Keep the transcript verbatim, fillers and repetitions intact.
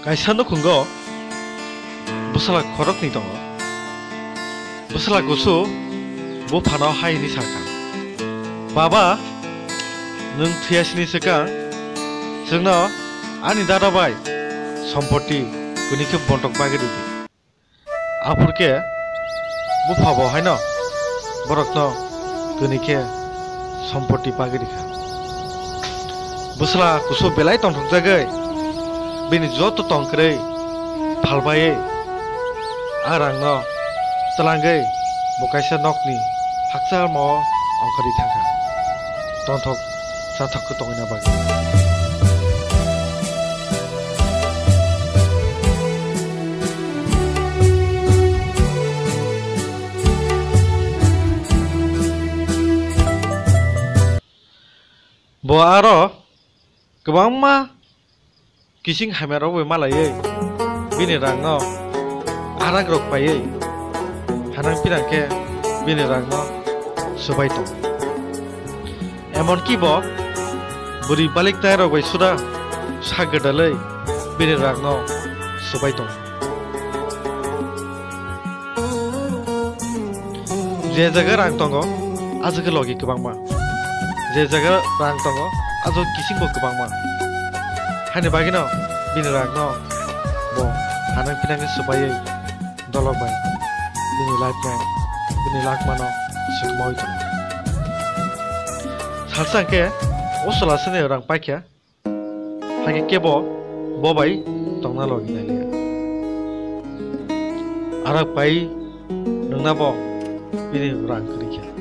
Kaisa nukhungo bwsala khoroknwi tongo. Bwsala kusu buphano hai hwnwi sakha, "Baba, nwng thwiya sini swkang chwngno ani dada bai sompoti kwnwi khe bontok bagwi rwdi." Aphur khe bupha bo haino borokno kwnwi khe sompoti bagwi rikha. Bwsla kusu belai tongthokjagwi bini joto tong kwrwi phalbaiwi a rangno twlangwi bo kaisa nokni hakchalmao ongkhorwi thangkha, tongthok chathok khe tongwina bagwi. Bo aro kwbangma kising hamya rok bai malaiwi bini rangno arak rok paiwi hanang pinang khe bini rangno swbai tongo. Emonki bo bwrwi baliknai rok bai suda sak gwdalwi bini rangno swbai tongo. Je jaga rang tongo, a jaga logi kwbangma. Je jaga rang tongo, a jaga kisingbo kwbangma. Haini bagwino bini rangno bo hanang pinangni swbaiwi dolok bai bini life no, bini lakmano swkmawi tongo. Salsa hwnkhe o chwla sini rang paikha. Hakhe kebo bo bai tongna logi nai liya. Arak pai nwngna bo bini rang kwrwi kha.